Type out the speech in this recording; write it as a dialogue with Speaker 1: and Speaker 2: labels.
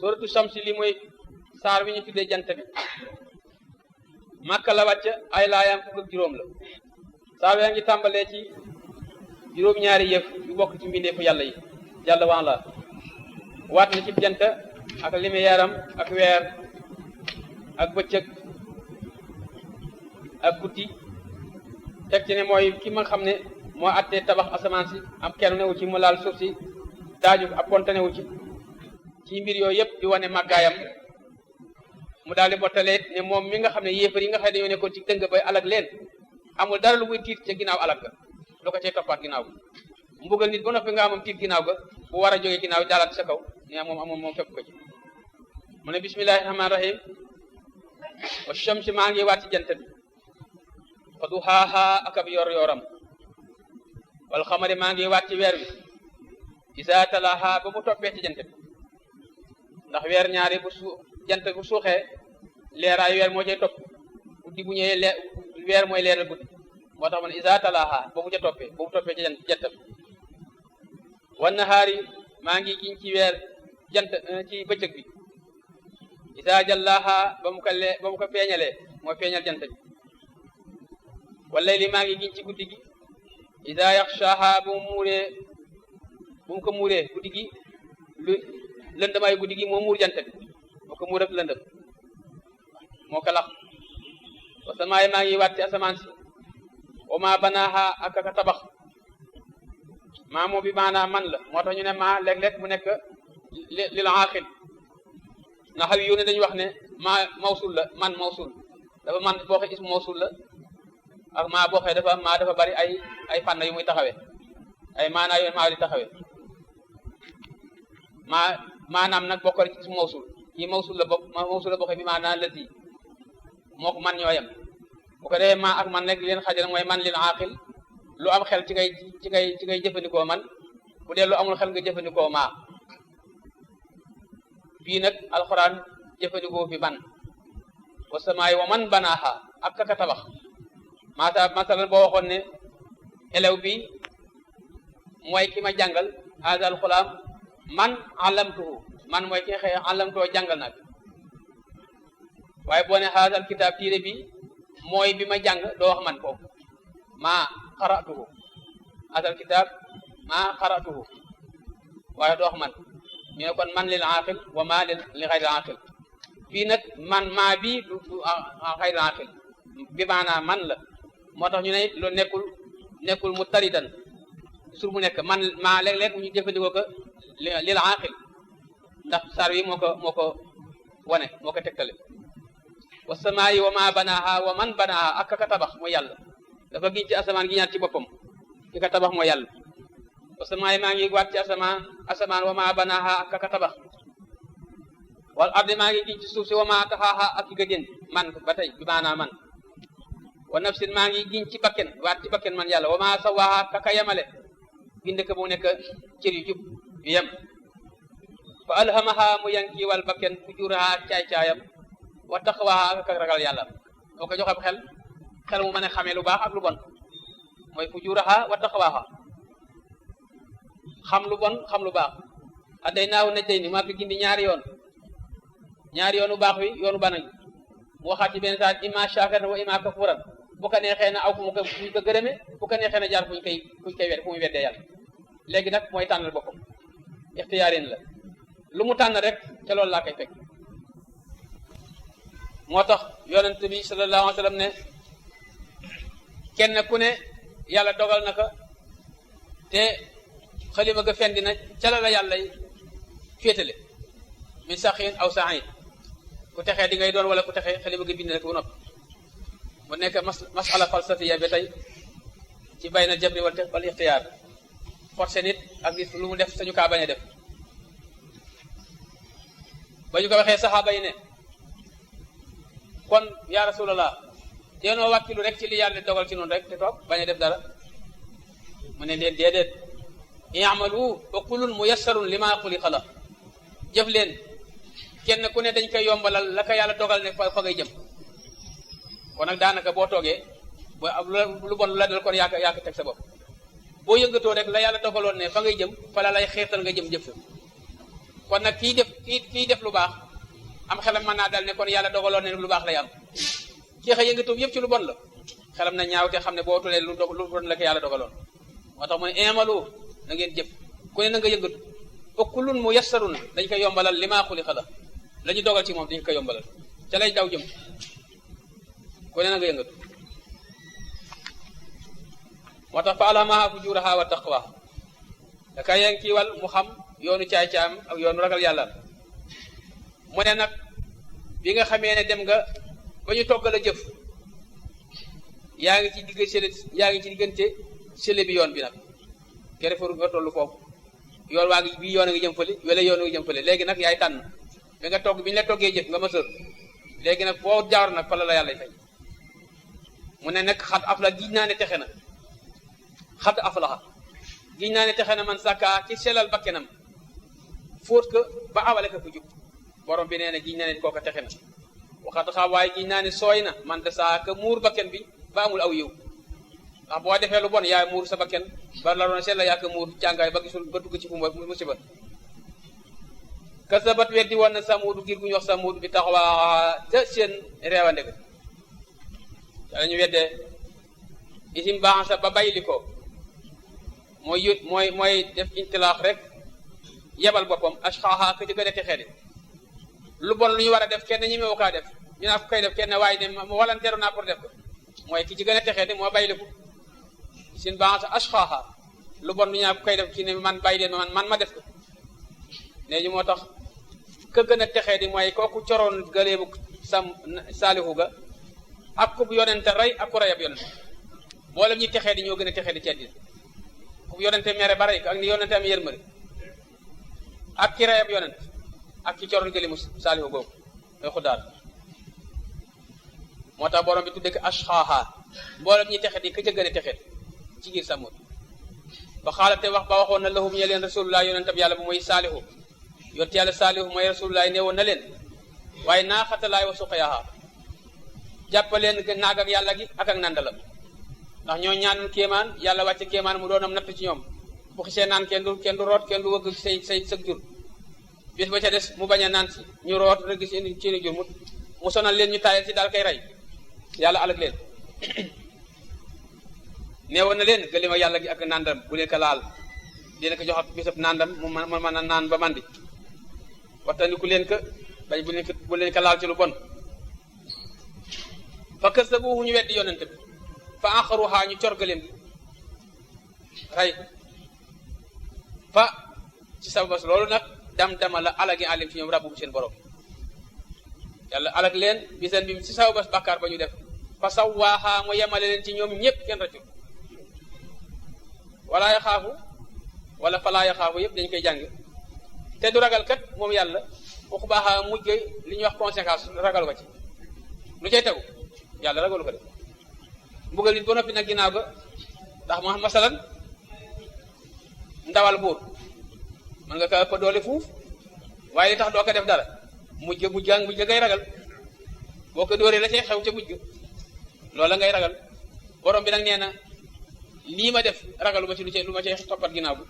Speaker 1: suratu Shamsi li mooy saar wi ñu tuddee jant bi Makka la wàcc ay laayam fukk ak juróom la saar yaa ngi tàmbalee ci juróom-ñaari yëf yu bokk ci mbindeefu yàlla yi jàll waan la waat na ci jant ak lumière-am ak weer ak bëccëg ak guddi teg ci ne mooy ki ma xam ne moo attee tabax asamaan si am kenn newu ci mu laal suuf si daaju ab konte newu ci mbir yooyu yëpp di wane màggaayam mu daal di bottaleet ne moom mi nga xam ne yéefar yi nga xam ne dañoo nekkoon ci dëng bay alag leen amul dara lu muy tiit ca ginnaaw alag ga lu ko cay toppaat ginnaaw ga mbugal nit ba noppi nga amam tiit ginnaaw ga bu war a jógee ginnaaw daalaat sa kaw ne moom fekk ko ci mu ne bismillahi rahmaani rahim wa shamsi maa ngi waat ci jant bi wa duhaaha ak ab yor yoram wal xamari maa ngi waat ci weer wi isa talaha ba mu toppee ci jant bi ndax weer ñaari jant bu suuxee leeraayu weer moo cay topp guddi bu ñëwee weer mooy leeral guddi moo tax man isa talaha ba mu ca toppee ba mu toppee ci jant bi wan nahaari maa ngi giñ ci weer jant ci bëccëg bi isa jallaha ba mu ko feeñalee moo feeñal jant bi wala li maa ngi giñ ci guddi gi isa yaxshaha bu mu ko muuree guddi gi lu lëndamaayu guddi gi moo muur jant bi moo ko muur ak lëndëm moo ko lax wa samaay maa ngi waat ci asamaan si wa ma banaaha ak ka tabax maa moom bi maanaam man la moo tax ñu ne maa léeg-léeg mu nekk lil aaxil na xaw yu ne dañuy wax ne maa mawsul la man mawsul dafa man boo xee ismu mawsul la ak maa boo xee dafa bari ay fànn yu muy taxawee ay maanaa yu maa di taxawee maanaam nag bokkul ci ismu mawsul yi mawsul la bokk bi maanaam lati moo ko man ñooyam bu ko defee maa ak man rek li leen xajal mooy man lil aaxil lu am xel ci ngay jëfandikoo man bu dee lu amul xel nga jëfandikoo maa fii nag alxuraan jëfandikoo fi man wa samaay wa man banaaha ak kaka tabax masalan boo waxoon ne élève bi mooy ki ma jàngal haza alxulaam man alamtuhu man mooy ki nga xëy alamtoo jàngal nag waaye boo ne haza alkitaab tiire bi mooy bi ma jàng doo wax man foofu maa xaratuhu asal kitaab maa xaratuhu waaye doo wax man ñu ne kon man lil aqil wa maa li xayri aqil fii nag man maa bi du xayri aqil bi maanaam man la moo tax ñu ne lu nekkul mu taridan sur mu nekk man maa léeg-léeg ñu jëfandikoo ko lil aqil ndax sar wi moo ko wane moo ko tegtale wa samaayi wa maa banaaha wa man banaaha ak ka tabax mooy yàlla dafa giñ ci asamaan gi ñaat ci boppam ki ka tabax mooy yàlla wa samaayi maa ngi waat ci asamaan wa maa banaaha ak ka tabax wal ardi maa ngi giñ ci suuf si wa maa taxaaha ak ki ga jën man ba tey bi maanaa man wa nafsin maa ngi giñ ci bakken waat ci bakken man yàlla wa maa sawaaha kaka yemale bind ko bu nekk cër yu jub yu yem fa alhamaha mu yanki wal bakken fujuraha caay-caayam wa taqwaha ak ragal yàlla moo ko joxe xel mu mën a xamee lu baax ak lu bon mooy fujuraha wa taqwaha xam lu bon xam lu baax adday naaw na day ni maa ko gindi ñaari yoonu baax wi yoonu banañ mu waxaat ci benn saa imma shakiran wa imma kafuran bu ko neexee na aw fu mu ko gërëme bu ko neexee na jaar fu muy weddee yàlla léegi nag mooy tànnal boppam ixtiyaarin la lu mu tànn rek ca loolu laa koy fekk moo tax yonent bi sallallahu alayhi wa sallam ne kenn ku ne yàlla dogal na ko te xalima ga fendi na ca la yàlla féetale min saxiin aw saxiin ku texee di ngay doon wala ku texee xalima ga bind rek bu noppi mu nekk masala falsafiya ba tey ci bayna jabri wal ixtiyaar forcé nit ak gis lu mu def sañu kaa bañ a def ba ñu ko waxee saxaaba yi ne kon yaa rasulallah teenoo wàkkilu rek ci li yàlla dogal ci noonu rek te toog bañ a def dara mu ne leen déedéet i'malu wa kullun muyassarun lima xuliqa la jëf leen kenn ku ne dañ koy yombalal la ko yàlla dogal ne fa ngay jëm kon nag daanaka boo toogee lu bon lu la dal kon yaa ko teg sa bopp boo yëngatoo rek la yàlla dogaloon ne fa ngay jëm fa la lay xeetal nga jëm jëf kon nag kii def lu baax am xelam mën naa dal ne kon yàlla dogaloon ne lu baax lay am kii xëy yëngatu yëpp ci lu bon la xelam na ñaaw te xam ne boo tulee lu bon la ko yàlla dogaloon moo tax mu ne imalu na ngeen jëf ku ne na nga yëngatu kullun muyassarun dañ koy yombalal li maa xuliqa la la ñu dogal ci moom dañ koy yombalal ca lay daw jëm ku ne na nga yëngatu moo tax fa alhamaha fujuraha wa taqwa daka yankiwal mu xam yoonu caay-caam ak yoonu ragal yàlla mu ne nag bi nga xamee ne dem nga ba ñu toggal a jëf yaa ngi ci diggante sële bi yoon bi nag kere faru nga tollu foofu yoon waa ngi bii yoon a ngi jëm fële wala yoon a ngi jëm fële léegi nag yaay tànn bi nga togg bi ñu la toggee jëf nga mësër léegi nag boo jaar nag fa la yàlla fay mu ne nag xat af la giñ naa ne texe na xat aflaxa giñ naa ne texe na man sàkka ci selal bakkenam fóot ko ba awale ko jub borom bi nee na giñ naa ne kooka texe na waxat xaa waaye giñ naa ne sooy na man de saa ka muur bakken bi ba amul aw yiw ndax boo defee lu bon yaa muur sa bakken ba la doon sella yaa ko muur càngaay ba gisul ba dugg ci fu musiba kasabat weddi woon na samuudu ngir gu ñu wax samuudu bi taxawaa ca seen reewande ga yàlla ñu weddee isim baaxasa ba bayli ko mooy def intilaax rek yebal boppam ashxaaxa ka ci gën a texee de lu bon lu ñu war a def kenn ñi mewu kaa def ñu naa ko koy def kenn waaye ne walanteeru naa pour def ko mooy ki ci gën a texee de moo bayli ko isim baaxasa ashxaaxa lu bon lu ñu naa ko koy def ci ne man bàyyi leen man ma def ko léegi moo tax ka gën a texee di mooy kooku coroon gëleebu saalihu ga ak ku yonente rey ak ku rey ab yonente mboolem ñi texee di ñoo gën a texee di ceddi ku yonente mere ba rey ko ak ni yonente am yërmëri ak ki rey ab yonente ak ki coroon gëleebu saalihu googu mooy xuddaar moo tax borom bi tudde ko ashxaaha mboolem ñi texee di ka ca gën a texee ci ngir samut ba xaalate wax ba waxoon na lahum ñe leen rasulullah yonente bi yàlla bu mooy saalihu yonte yàlla saalihu mooy rasulullah ne woon na leen waaye naaxatalaay wa suqayaaha jàppaleen naag ak yàlla gi ak nandalam ndax ñoo ñaan kéemaan yàlla wàcce kéemaan mu doonam natt ci ñoom bu xisee naan kenn du root kenn du wëgg say sëg jur bis ba ca des mu bañ a naan si ñu root rek gis seeni jur mu sonal leen ñu taayal ci daal kay rey yàlla alag leen nee woon na leen gëlima yàlla gi ak nandam bu leen ko laal dina ko joxat bisab nandam mu mën a naan ba mandi waxtaandiku leen ko bañ bu leen ko laal ci lu bon fa kasabuhu ñu weddi yonente bi fa axaruha ñu corgaleen gi ray fa ci sababas loolu nag dam-dama la alagi alim ci ñoom rabbu seen borom yàlla alag leen biseen bi ci sababas bàkkaar ba ñu def fa sawaaha mu yemale leen ci ñoom ñëpp kenn rëccul wala yaxaafu wala falaa yaxaafu yëpp dañ koy jàng te du ragal kat moom yàlla waxu baaxa mujj li ñuy wax conséquence ragal ko ci lu cay tegu yàlla ragalu ko de mbugal nit ba noppi nag ginnaaw ga ndax ma masalan ndawal buur mën nga ko ëpp doole fuuf waaye li tax doo ko def dara mujj ngay ragal boo ko dóoree la cay xew ca mujj loola ngay ragal borom bi nag nee na lii ma def ragalu ma ci lu ma cay toppat ginnaaw bi